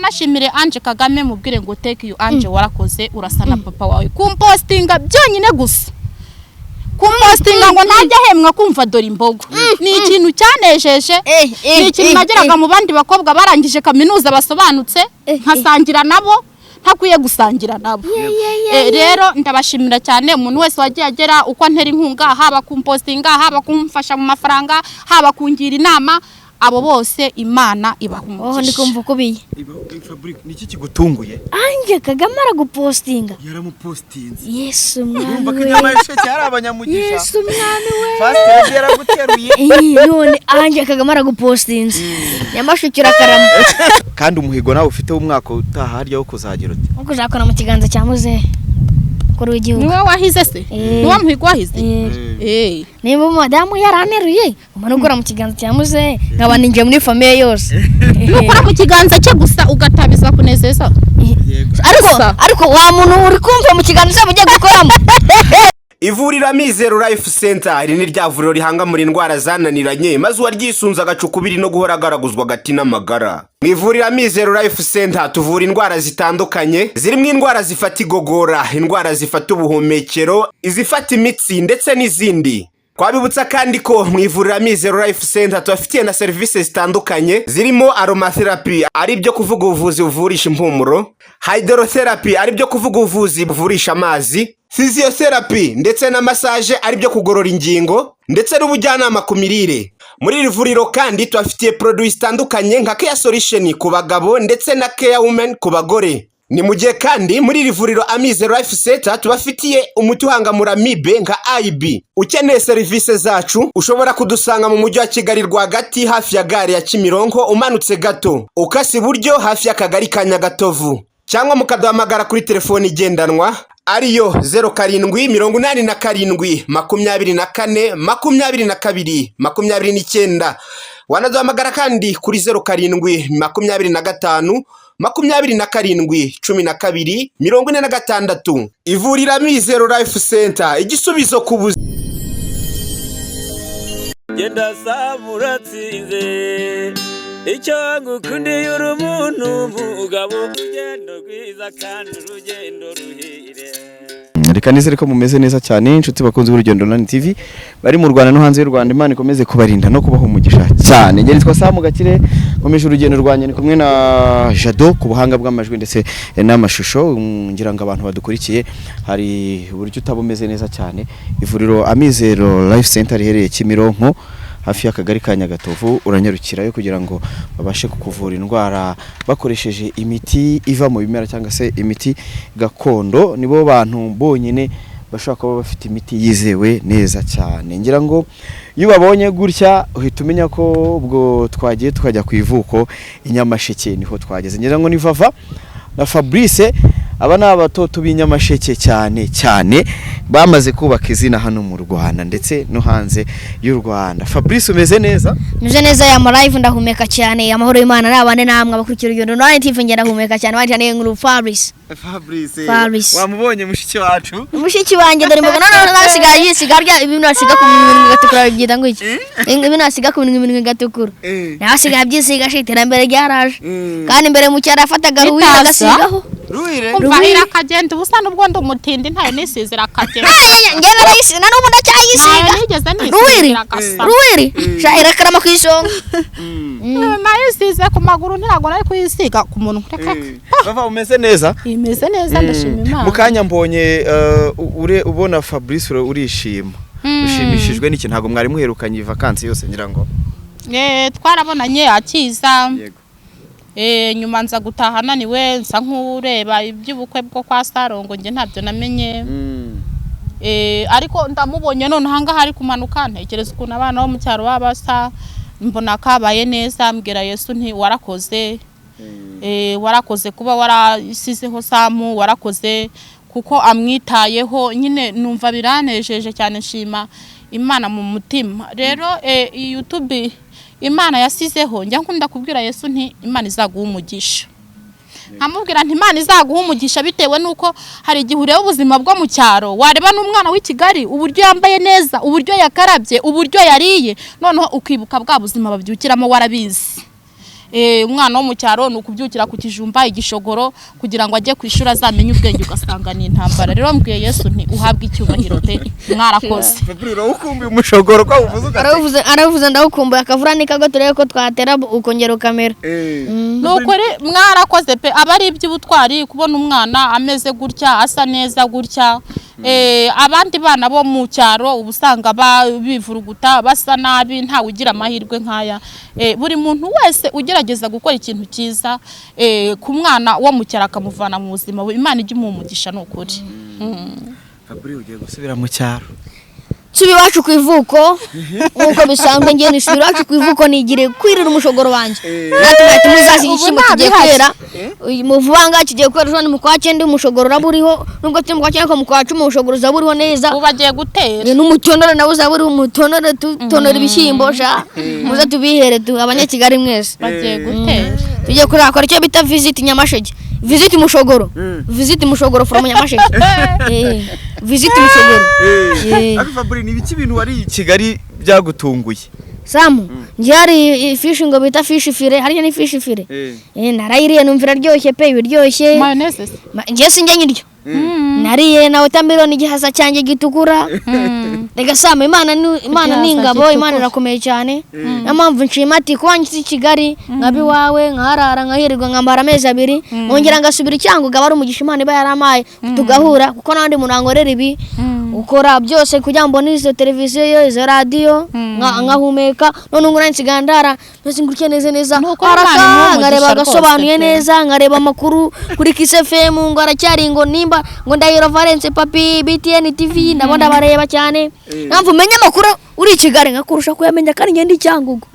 Nanashimire Ange Kagame, mubwire ngo "Thank you, Ange, warakoze, urasa na papa wawe", kumpostinga byonyine gusa, kumpostinga ngo ntajya ahemwa kumva dore imbogo, ni ikintu cyanejeje. Ni ikintu nageraga mu bandi bakobwa barangije kaminuza basobanutse, nkasangira nabo ntakwiye gusangira nabo. Rero ndabashimira cyane umuntu wese wagiye agera uko antera inkunga, haba kumpostinga, haba kumfasha mu mafaranga, haba kungira inama. Abo bose Imana ibaha Oh, ndi umugisha. kumva ukubiye. Fabrice, ni iki kigutunguye? Ange Kagame aragupostinga? Yaramupostinze. Yesu mwami Urumva ko we! Nyamasheke hari abanyamugisha. Yesu mwami we! Fasiteri yaraguteruye. Iyi none Ange Kagame aragupostinze, Nyamasheke urakarama. Kandi umuhigo nawe ufite w'umwaka utaha harya wo kuzagira uti? Nkuko uzakora mu kiganza cya muzehe mukuru w'igihugu. Niwe wahize se? Eh. Niwe muhigo wahize? Eh. Eh. Niba umudamu yaranteruye, umara ukora mu kiganza cya muzehe, nkaba ninjiye muri famille yose. Nukora mu kiganza cye gusa ugatabiza kunezeza. Ariko Gusa. Ariko wa muntu uri kumva mu kiganza uzaba ugiye gukoramo. Ivuriro Amizero Life Center, iri ni rya vuriro rihangamura indwara zananiranye, maze uwaryisunze agaca ukubiri no guhora agaraguzwa agati n'amagara. Mu ivuriro Amizero Life Center tuvura indwara zitandukanye, zirimo indwara zifata igogora, indwara zifata ubuhumekero, izifata imitsi ndetse n'izindi. Twabibutsa kandi ko mu ivuriro Amizero Life Center tubafitiye na serivisi zitandukanye, zirimo aromatherapy, ari byo kuvuga ubuvuzi buvurisha impumuro, hydrotherapy, ari byo kuvuga ubuvuzi buvurisha amazi, physiotherapy ndetse na massage, ari byo kugorora ingingo, ndetse n'ubujyanama ku mirire. Muri iri vuriro kandi tubafitiye produits zitandukanye nka Care Solution ku bagabo ndetse na Care Women ku bagore. Ni mu gihe kandi muri iri vuriro Amizero Life Center tubafitiye umuti uhangamura amibe nka IB. Ukeneye serivisi zacu ushobora kudusanga mu mujyi wa Kigali rwagati, hafi ya gare ya Kimironko, umanutse gato ukase iburyo, hafi y'akagari ka Nyagatovu, cyangwa mukaduhamagara kuri telefoni igendanwa ariyo 0787 24 22 29. Wanaduhamagara kandi kuri 0725 27 12 46. Ivuriro Amizero Life Center, igisubizo ku buzima. Genda saba uratsinze, icyo ngukundiye uri umuntu mugabo, urugendo rwiza kandi urugendo ruhire. Reka nizere ko mumeze neza cyane, inshuti bakunze b'Urugendo Online TV bari mu Rwanda no hanze y'u Rwanda. Imana ikomeze kubarinda no kubaha umugisha cyane. Njye nitwa Samu Gakire, nkomeje urugendo rwanjye, ni kumwe na Jado ku buhanga bw'amajwi ndetse n'amashusho. Ngira ngo abantu badukurikiye hari uburyo utaba umeze neza cyane. Ivuriro Amizero Life Center riherereye Kimironko, hafi y'akagari ka Nyagatovu, uranyarukirayo kugira ngo babashe kukuvura indwara bakoresheje imiti iva mu bimera cyangwa se imiti gakondo. Nibo bantu bonyine bashobora kuba bafite imiti yizewe neza cyane. Ngira ngo iyo ubabonye gutya uhita umenya ko ubwo twagiye tukajya ku ivuko i Nyamasheke, niho twageze. Ngira ngo ni Vava na Fabrice, aba ni abatoto b'inyamasheke cyane cyane, bamaze kubaka izina hano mu Rwanda ndetse no hanze y'u Rwanda. Fabrice, umeze neza? Meze neza ya live, ndahumeka cyane. Amahoro y'Imana nabane namwe abakurikira Urugendo Online TV. Ngenda ndahumeka cyane, bandi cyane nkuru Fabrice. Fabrice. Fabrice. Wamubonye mushiki wacu? Mushiki wanjye dore imboga none nasigaye yisiga arya ibintu asiga ku minwa igatukura, bibyita ngo iki? Ibintu asiga ku minwa igatukura, nawe asigaye abyisiga shi. Iterambere ryaraje kandi mbere mu cyaro yafataga ruwiri Bitasa. agasigaho. Ruwire. Umva, irakagenda ubusa n'ubwo ndi umutindi, ntayo nisize, irakagenda. Njye narayisiga na n'ubu ndacyayisiga. Ntayo nigeze nisize. Ruwiri. Irakasa. Ruwiri sha, irakarama ku isonga. Nayisize ku maguru, ntabwo nari kuyisiga ku munwa, reka reka. Vava, umeze neza? Imeze neza, ndashima Imana. Mu kanya mbonye ubona Fabrice urishima. Ushimishijwe n'iki? Ntabwo mwari muherukanye iyi vakansi yose, ngira ngo. Twarabonanye akiza. Yego. Nyuma nza gutaha ananiwe, nsa nk'ureba iby'ubukwe bwo kwa Sarongo, njye ntabyo namenye. Ariko ndamubonye none ahangaha ari kumanuka, ntekereza ukuntu abana bo mu cyaro baba basa, mbona kabaye neza, mbwira Yesu nti "Warakoze, warakoze kuba warasizeho Samu, warakoze kuko amwitayeho." Nyine numva biranejeje cyane, nshima Imana mu mutima. Rero iyi YouTube Imana yasizeho, njya nkunda kubwira Yesu nti "Imana izaguha umugisha", nkamubwira nti "Imana izaguha umugisha", bitewe n'uko hari igihe ureba ubuzima bwo mu cyaro, wareba n'umwana w'i Kigali uburyo yambaye neza, uburyo yakarabye, uburyo yariye, noneho ukibuka bwa buzima babyukiramo warabizi. Umwana wo mu cyaro ni ukubyukira ku kijumba, igishogoro, kugira ngo ajye ku ishuri azamenye ubwenge, ugasanga ni intambara. Rero mbwiye Yesu nti: "Uhabwe icyubahiro pe, mwarakoze." Fabri, urawukumbuye umushogoro ko uvuze ugati? Aravuze, aravuze, ndawukumbuye. Akavura nikago turebe ko twatera ukongera ukamera. Ni ukuri mwarakoze pe. Aba ari iby'ubutwari kubona umwana ameze gutya, asa neza gutya. Abandi bana bo mu cyaro uba usanga bivuruguta, basa nabi, ntawe ugira amahirwe nk'aya. Buri muntu wese ugerageza gukora ikintu cyiza ku mwana wo mu cyaro akamuvana mu buzima bubi, Imana ijya imuha umugisha, ni ukuri. Fabri, ugiye gusubira mu cyaro? Nsubi iwacu ku ivuko nk'uko bisanzwe. Ngiye nisubira iwacu ku ivuko, nigire kwirira umushogoro wanjye. Natwe ati muzazi Ubu igishyimbo kigiye ntabihari. kwera. Uyu mu vuba ngaha kigiye kwera ejo ni mu kwa cyenda, umushogoro uraba uriho. Nubwo turi mu kwa cyenda, ariko mu kwa 10 umushogoro uzaba uriho neza. Ubu bagiye gutera. Ni n'umutonore nawe uzaba uriho, umutonore tutonora ibishyimbo sha. Muze tubihere tu Abanyakigali mwese. Bagiye gutera. Tugiye kurakora icyo bita visit Nyamasheke, visit mushogoro, visit mushogoro from Nyamasheke. Visit mushogoro. Ariko Fabri, ni ibiki bintu wari i Kigali byagutunguye? Samu, njye hari ifishi ngo bita fish fillet, hariya ni fish fillet. Narayiriye numva iraryoshye pe, ibiryoshye. Mayonnaise se? Njye sinjya nyiryo. Nariye na watermelon, igihaza cyanjye gitukura. Rega Samu, Imana ni Imana, ni Igihaza ingabo. gitukura. Imana irakomeye cyane. Niyo mpamvu nshima ati kuba nshyize i Kigali nkaba iwawe, nkaharara, nkahirirwa, nkamara amezi 2, nkongera ngasubira i Cyangugu, aba ari umugisha Imana iba yaramaye tugahura, kuko n'abandi muntu wankorera ibi ukora byose kugira ngo mbone izo televiziyo, izo radiyo, nkahumeka. None ubu nanjye nsigaye ndara mbese ngutya neza neza. Ni ukuri Imana Haraka imuhe umugisha nkareba rwose agasobanuye pe. neza, nkareba amakuru kuri Kiss FM ngo aracyari, ngo nimba ngo Ndahiro Valence Papi, BTN TV, nabo ndabareba cyane. Mpamvu umenya amakuru uri i Kigali nkakurusha kuyamenya kandi ngenda i Cyangugu.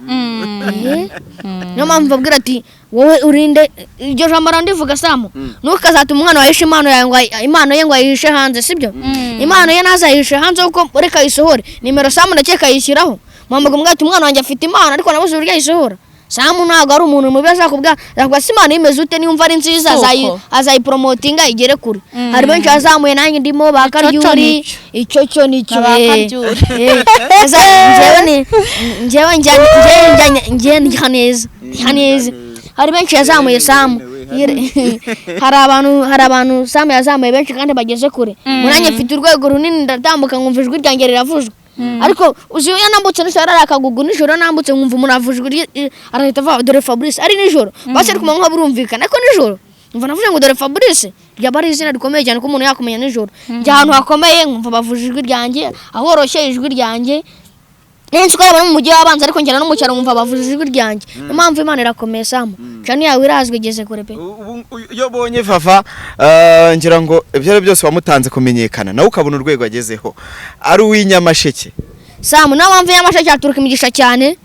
Niyo mpamvu mbabwira ati wowe urinde iryo jambo. Arandivuga Samu, ntukazatuma umwana wahishe impano yawe ngo impano ye ngo ayihishe hanze, sibyo? Impano ye ntazayihishe hanze, kuko reka ayisohore. Nimero Samu ndakeka ayishyiraho. Muhamagara umubwira ati umwana wanjye afite impano ariko nabuze uburyo ayisohora. Samu ntabwo ari umuntu mubi, azakubwira, azakubwira se impano imeze ute, niba ari nziza Soko. Azayiporomotinga igere kure. Hari benshi bazamuye, nanjye ndimo ba Icyo cyo Karyuri. nicyo. Icyo cyo nicyo. Na ba Karyuri. Njyewe ni njyewe njya njyewe njya njyewe ndya neza, ndya neza. Hari benshi yazamuye Samu. Hari abantu Samu yazamuye benshi kandi bageze kure. Nanjye mfite urwego runini, ndatambuka nkumva ijwi ryanjye riravuzwe. Ariko uzi iyo nambutse nijoro ari akagugu, nijoro nambutse nkumva umuntu avuze ijwi arahita avuga "dore Fabrice". Ari nijoro basi, ariko kumanywa burumvikana, ariko nijoro umva navuze ngo "dore Fabrice", ryaba ari izina rikomeye cyane ko umuntu yakumenya nijoro. Njya ahantu hakomeye nkumva bavuje ijwi ryanjye, ahoroshye ijwi ryanjye. Nenshi ko yaba no mu mujyi w'abanza, ariko ngera no mu cyaro nkumva bavuje ijwi ryanjye. Niyo mpamvu Imana irakomeye. Samu, cani yawe irazwi, igeze kure pe. Ubu iyo ubonye Vava, ngira ngo ibyo ari byo byose wamutanze kumenyekana, nawe ukabona urwego agezeho ari uw'inyamasheke. Samu, niyo mpamvu Nyamasheke haturuka imigisha cyane.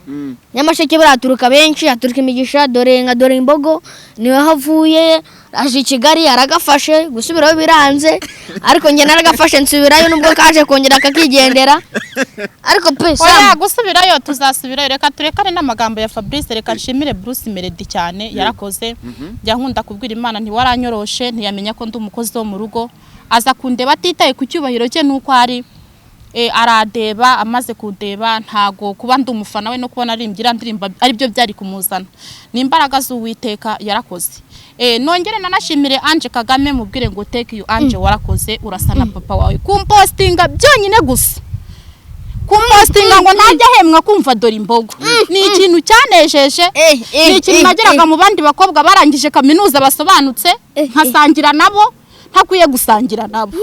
Nyamasheke buriya haturuka benshi, haturuka imigisha. Dore nka dore imbogo niwe havuye, aje i Kigali aragafashe, gusubirayo biranze, ariko njye naragafashe nsubirayo, nubwo kaje kongera kakigendera, ariko pe Oya. Samu. Gusubirayo tuzasubirayo. Reka turekane n'amagambo ya Fabrice. Reka nshimire Bruce Melody cyane, yarakoze. Njya nkunda kubwira Imana ntiwaranyoroshe, ntiyamenya ko ndi umukozi wo mu rugo, aza kundeba atitaye ku cyubahiro cye n'uko ari. Aradeba, amaze kundeba, ntago kuba ndi umufana we no kubona aririmbye iriya ndirimbo aribyo byari kumuzana. Ni imbaraga z'Uwiteka, yarakoze. Nongere nanashimire Ange Kagame, mubwire ngo thank you Ange, warakoze, urasa na papa wawe kumpostinga byonyine gusa. Kumpostinga ngo ntajya ahemwa kumva dore imbogo ni ikintu cyanejeje. Ni ikintu nageraga mu bandi bakobwa barangije kaminuza basobanutse, nkasangira nabo ntakwiye gusangira nabo.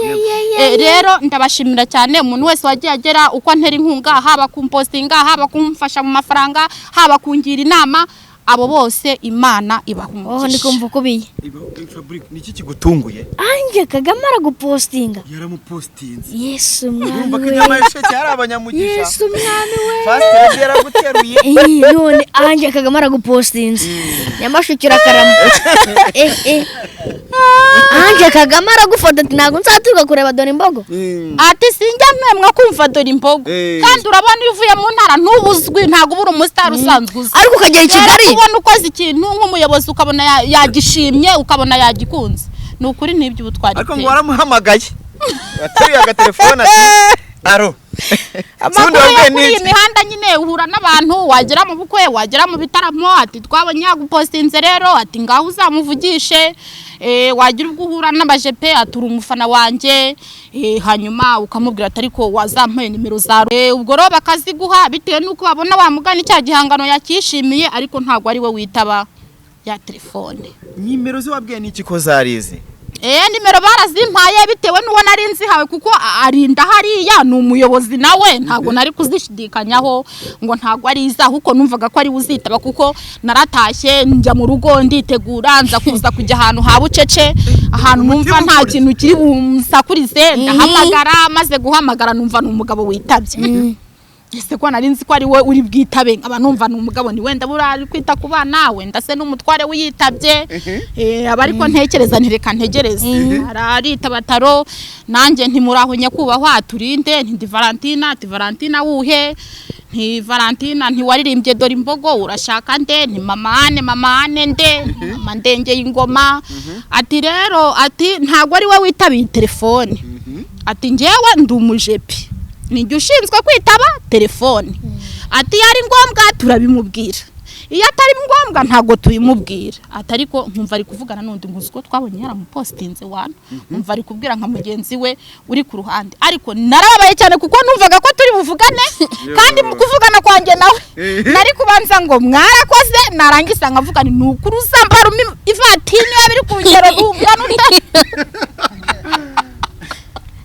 Rero ndabashimira cyane umuntu wese wagiye agera uko antera inkunga, haba kumpostinga, haba kumfasha mu mafaranga, haba kungira inama. Abo bose Imana ibaha Oh, ndi umugisha. kumva ukubiye. Ni iki kigutunguye? Ange Kagame aragupostinga? Yaramupostinze. Yesu mwami Urumva ko we! Inyamasheke hari abanyamugisha. Yesu mwami we! First Lady yaraguteruye. None Ange Kagame aragupostinze, Nyamasheke urakarama. Ange Kagame aragufata ati ntabwo nzaturuka kureba dore imbogo. Ati sinjya mpemwa kumva dore imbogo. Kandi urabona iyo uvuye mu ntara ntubuzwi, ntabwo uba uri umusitari usanzwe uzi. Ariko ukagera i Rero Kigali kubona ukoze ikintu nk'umuyobozi, ukabona yagishimye, ukabona yagikunze, ni ukuri n'iby'ubutwari Ariko pe. ngo waramuhamagaye, wateruye agatelefone ati aro. Amakuru yo wabwiye kuri iyi n'iki? mihanda nyine, uhura n'abantu, wagera mu bukwe, wagera mu bitaramo, ati twabonye yagupostinze rero, ati ngaho uzamuvugishe. Wagira ubwo uhura n'abajepe, ati uri umufana wanjye, hanyuma ukamubwira ati ariko wazampaye nimero zawe. Ubwo rero bakaziguha bitewe n'uko babona wamugana icya gihangano yakishimiye, ariko ntabwo ari we witaba ya telefone. Nimero ze wabwiye n'iki ko zarize? Nimero barazimpaye bitewe n'uwo nari nzihawe, kuko arinda hariya ni umuyobozi nawe, ntabwo nari kuzishidikanyaho ngo ntabwo ari iza, ahubwo numvaga ko ari we uzitaba, kuko naratashye njya mu rugo nditegura, nza kuza kujya ahantu ha bucece, ahantu numva nta kintu kiri bunsakurize, ndahamagara. Maze guhamagara numva ni umugabo witabye. Ese ko nari nzi ko ari we uri bwitabe, nkaba numva ni umugabo, ni wenda buriya ari kwita ku bana, wenda se n'umutware wiyitabye, aba ariko ntekereza nti reka ntegereze. Aritaba taro, nanjye ntimuraho nyakubahwa, turinde? Nti Valentina. Ati Valentina wuhe? Nti Valentina ntiwaririmbye dore imbogo, urashaka nde? Nti mama ane. Mama ane nde? Nti mama ndengeye ingoma. Ati rero, ati ntabwo ari we witabiye telefone, ati njyewe ndi umujepi, nijye ushinzwe kwitaba telefone, ati iyo ari ngombwa turabimubwira, iyo atari ngombwa ntabwo tubimubwira. Ati ariko nkumva ari kuvugana n'undi, ngo uzi ko twabonye yaramupositinze wana, nkumva ari kubwira nka mugenzi we uri ku ruhande. Ariko narababaye cyane kuko numvaga ko turi buvugane, kandi mu kuvugana kwanjye nawe nari kubanza ngo mwarakoze, narangiza nkavuga ni ukuri uzambara ivatini yaba iri ku rugero rungana ute.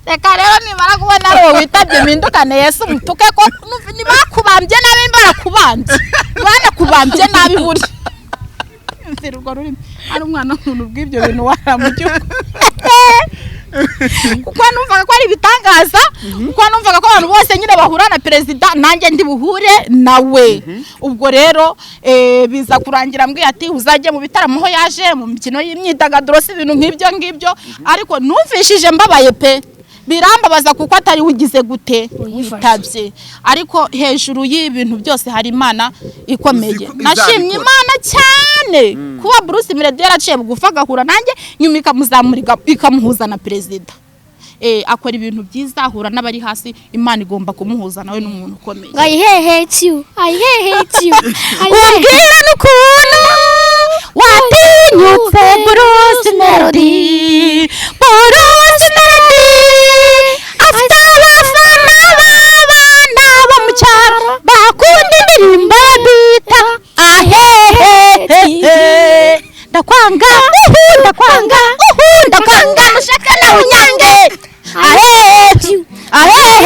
Reka rero nimara kubona ari wowe witabye mpindukane Yesu mutuke ko ntibakubambye nabi, barakubambye, banakubambye nabi burya. Mfite urwo rurimi ari umwana w'umuntu bw'ibyo bintu waramugihugu, kuko numvaga ko ari ibitangaza, kuko numvaga ko abantu bose nyine bahura na perezida, nanjye ndi buhure nawe. Ubwo rero biza kurangira mbwiye ati uzajye mu bitaramo aho yaje mu mikino y'imyidagaduro, si ibintu nk'ibyo ngibyo. Ariko numvishije mbabaye pe, birambabaza kuko atari ugize gute Uyifashe. witabye. Ariko hejuru y'ibintu byose hari Imana ikomeye. Uzi ko Nashimye izabikora. Imana cyane kuba Bruce Melody yaraciye bugufi agahura nanjye, nyuma ikamuzamura ikamuhuza na perezida. Akora ibintu byiza, ahura n'abari hasi, Imana igomba kumuhuza nawe n'umuntu ukomeye. I hate you, I hate you, I Umbwira n'ukuntu watinyutse Bruce Melody. Bruce Melody afite abafana b'abana bo mu cyaro bakunda indirimbo bita ahehehe. Ndakwanga uhu, ndakwanga uhu, ndakwanga, nushaka nawe unyange, ahehe ahehe.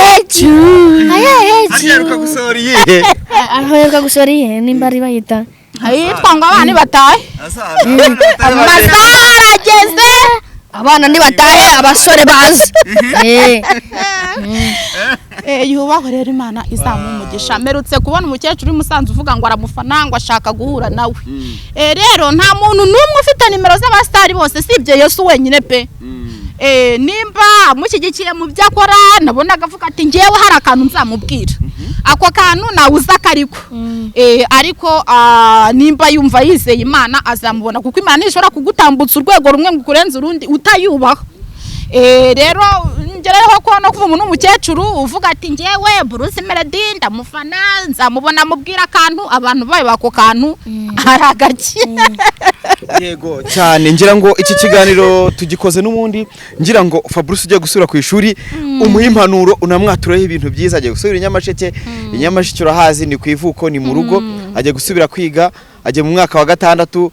I hate Aheruka you. gusohora iyihe? Aheruka gusohora iyihe nimba ari bayita? Yitwa ngo abana batahe, amasaha arageze. Abana nibatahe, abasore baze. Yubahwe rero, Imana izamuha umugisha. Mperutse kubona umukecuru w'i Musanze uvuga ngo aramufana, ngo ashaka guhura nawe. Rero nta muntu n'umwe ufite nimero z'abasitari bose sibye Yesu wenyine pe. Nimba amushyigikiye mu byo akora, nabonaga avuga ati ngewe hari akantu nzamubwira, ako kantu nawe uzi akariko. Ariko nimba yumva yizeye Imana azamubona, kuko Imana ntishobora kugutambutsa urwego rumwe ngo ukurenze urundi utayubaha. Rero ngereho ko no kuva umuntu w'umukecuru uvuga ati ngewe Bruce Melody ndamufana, nzamubona mubwira akantu, abantu bayo ako kantu ari agaki. Yego cyane, ngira ngo iki kiganiro tugikoze n'ubundi ngira ngo Fabrice ugiye gusubira ku ishuri umuhe impanuro, unamwatureho ibintu byiza. Agiye gusubira i Nyamasheke, i Nyamasheke urahazi ni ku ivuko, ni mu rugo. Agiye gusubira kwiga, agiye mu mwaka wa gatandatu,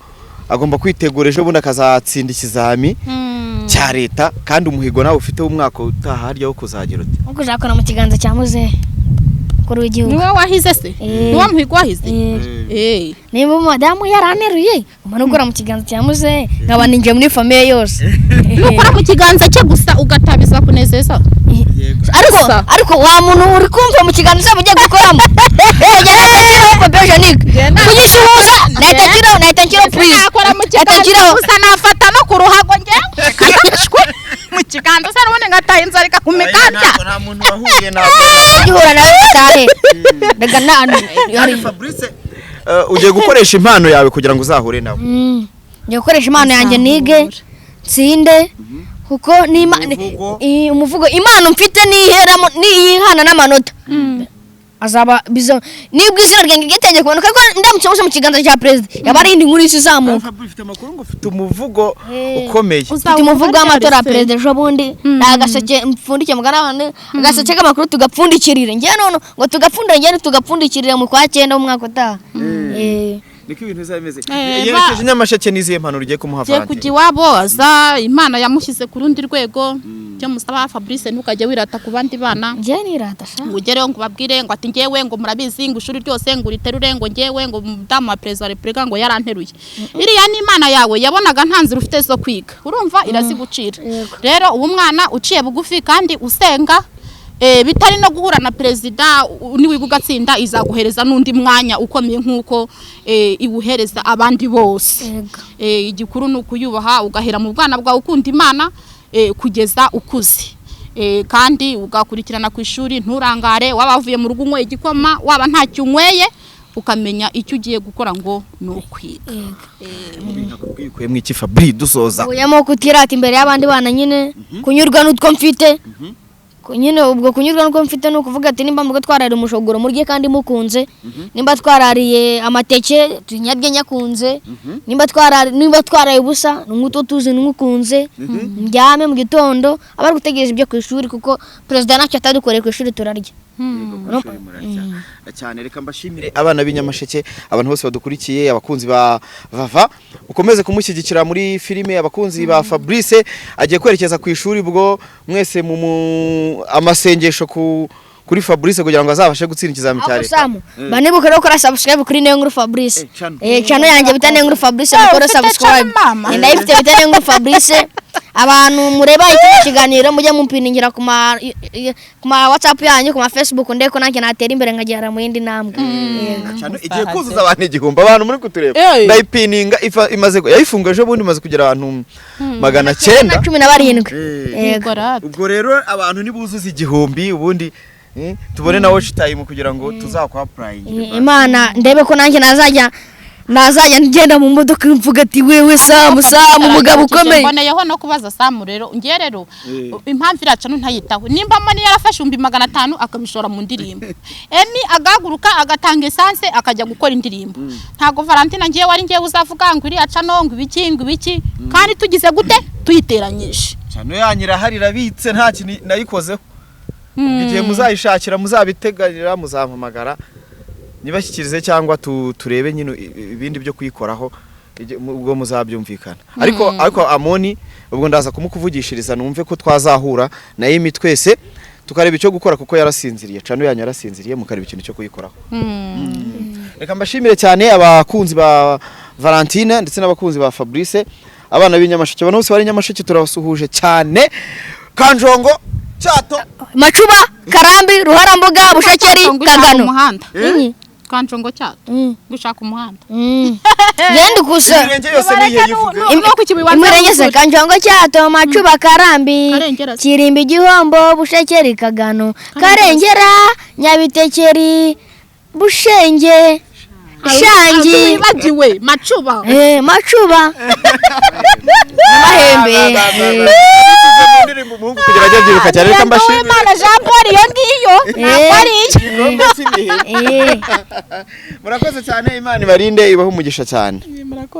agomba kwitegura ejo bundi akazatsinda ikizami cya leta. Kandi umuhigo nawe ufite w'umwaka utaha harya wo kuzagira uti? Nko kuzakora mu kiganza cya muzehe mukuru w'igihugu. Niwe wahize se? Niwe muhigo wahize? Niba umudamu yaranteruye, umara ukora mu kiganza cya muzehe, nkaba ninjiye muri famille yose. Nukora mu kiganza cye gusa ugatabiza kunezeza. Ariko Gusa. ariko wa muntu uri kumva mu kiganza uzaba ugiye gukoramo, nahita papier hygiénique kugisuhuza, nahita nshyiraho, nahita nshyiraho prise. Nakora mu Nahita kiganza nshyiraho. gusa, nafata no ku ruhago ngewe mu kiganza se, n'ubundi ngataha inzara ikakumikabya. Nta muntu wahuye ntabwo. Ugihura nawe utahe reka nta hari. Fabrice, ugiye gukoresha impano yawe kugira ngo uzahure nawe. Ngiye gukoresha impano yanjye, nige, nsinde. Kuko ni Umuvugo. Umuvugo impano mfite niheramo niyihana n'amanota azaba biza nibwo izina ryanjye ryatangiye kumanuka, ariko ndamutse muse mu kiganza cya perezida yaba ari indi nkuru y'isi izamuka. Fabrice, ufite amakuru ngo ufite umuvugo Eh. ukomeye. Mfite umuvugo w'amatora ya perezida ejo bundi. Ni agaseke mpfundikiye mugana abantu, agaseke k'amakuru tugapfundikirire njye none ngo tugapfundire, njye tugapfundikirire mu kwa cyenda w'umwaka utaha. Niko ibintu bizaba bimeze. Eh, Yerekeje Nyamasheke, n'izihe mpanuro ugiye kumuha? Giye Valentine? kujya iwabo, aza Imana yamushyize ku rundi rwego. Icyo musaba Fabrice, ntukajye wirata ku bandi bana. Njye nirata sha? Ngo ugereho ngo ubabwire ngo ati ngewe ngo murabizi ngo ishuri ryose ngo uriterure, ngo ngewe ngo umudamu wa perezida wa repubulika ngo yaranteruye. Iriya ni Imana yawe yabonaga nta nzira ufite zo kwiga, urumva irazigucira. Yego. Rero uba umwana uciye bugufi kandi usenga, bitari no guhura na perezida, niwiga ugatsinda izaguhereza n'undi mwanya ukomeye nk'uko iwuhereza abandi bose. Yego. Igikuru ni ukuyubaha, ugahera mu bwana bwawe ukunda Imana kugeza ukuze. Kandi ugakurikirana ku ishuri, nturangare. Waba wavuye mu rugo unyweye igikoma, waba ntacyo unyweye, ukamenya icyo ugiye gukora ngo ni ukwiga. Ukuyemo iki, Fabri, dusoza? Nkuyemo kutirata imbere y'abandi bana nyine, kunyurwa n'utwo mfite. Nyine ubwo kunyurwa n'utwo mfite ni ukuvuga ati nimba mugo twarariye umushogoro murye kandi mukunze, nimba twarariye amateke tunyarye nyakunze, nimba twaraye ubusa n'utwo tuzi nkukunze, ndyame mu gitondo aba ari gutegereza ibyo ku ishuri, kuko perezida ntacyo atadukoreye ku ishuri turarya. Cyane. Reka mbashimire abana b'Inyamasheke, abantu bose badukurikiye, abakunzi ba Vava ukomeze kumushyigikira muri filime, abakunzi ba Fabrice agiye kwerekeza ku ishuri. Ubwo mwese mu amasengesho kuri Fabrice kugira ngo azabashe gutsinda ikizami cya Aho leta. Samu, banibuke rero gukora subscribe kuri Niyonkuru Fabrice. Channel. Channel yanjye bita Niyonkuru Fabrice, mukore Ufite subscribe. channel, mama? Ndayifite, bita Niyonkuru Fabrice. Abantu mureba iki kiganiro mujye mumpiningira ku ma WhatsApp yanyu, ku ma Facebook, ndeko nanjye natera imbere nkagera mu yindi ntambwe. Yego. Channel igiye kuzuza abantu 1000, abantu muri kutureba. Eh. Ndayipininga imaze yayifunguye ejo bundi, imaze kugera abantu 900. 17. Yego. Yego rata. Ubwo rero abantu nibuzuza 1000, ubundi tubone na watch time kugira ngo tuzakwa applying. Imana ndebe ko nanjye nazajya ngenda mu modoka mvuga ati wewe Samu, Samu umugabo ukomeye. Mboneyeho no kubaza Samu rero, ngiye rero impamvu iraca ntayitaho, nimba Moni yarafashe 500,000 akabishora mu ndirimbo, Emi agahaguruka agatanga essence akajya gukora indirimbo, ntabwo Valentina ngiye wari ngiye uzavuga ngo iriya cano ngo ibiki ngo ibiki, kandi tugize gute tuyiteranyije? Channel yanyu irahari, irabitse, nta kintu nayikozeho. Ubwo igihe muzayishakira, muzabiteganyira, muzampamagara nyibashyikirize cyangwa turebe nyine ibindi byo kuyikoraho, ubwo muzabyumvikana. Ariko Amoni ubwo ndaza kumukuvugishiriza numve ko twazahura na Emi twese tukareba icyo gukora, kuko yarasinziriye, channel yanyu yarasinziriye, mukareba ikintu cyo kuyikoraho. Reka mbashimire cyane abakunzi ba Valentine ndetse n'abakunzi ba Fabrice, abana b'Inyamasheke, abantu bose bari Nyamasheke turabasuhuje cyane. Kanjongo, Cyato, Macuba, Karambi, Ruharambuga, Bushekeri, Kanjongo ushaka Kagano. umuhanda. Inyi. Kanjongo, Cyato, gushaka umuhanda. Genda gusa. Imirenge yose niyo yivuge. No ku Kibuye. Imirenge se: Kanjongo, Cyato, Macuba, Karambi, Karengera se. Kirimbi, Gihombo, Bushekeri, Kagano, Karengera, Nyabitekeri, Bushenge, Shangi. Wibagiwe Macuba. Macuba, Mahembe. Indirimbo umuhungu kugira ajye abyiruka cyane. Reka mbashimire. Uwimana Jean Paul, iyo ngiyo ntabwo ari iye. Igikombe cy'imihigo. Murakoze cyane, Imana ibarinde, ibahe umugisha cyane. Murakoze.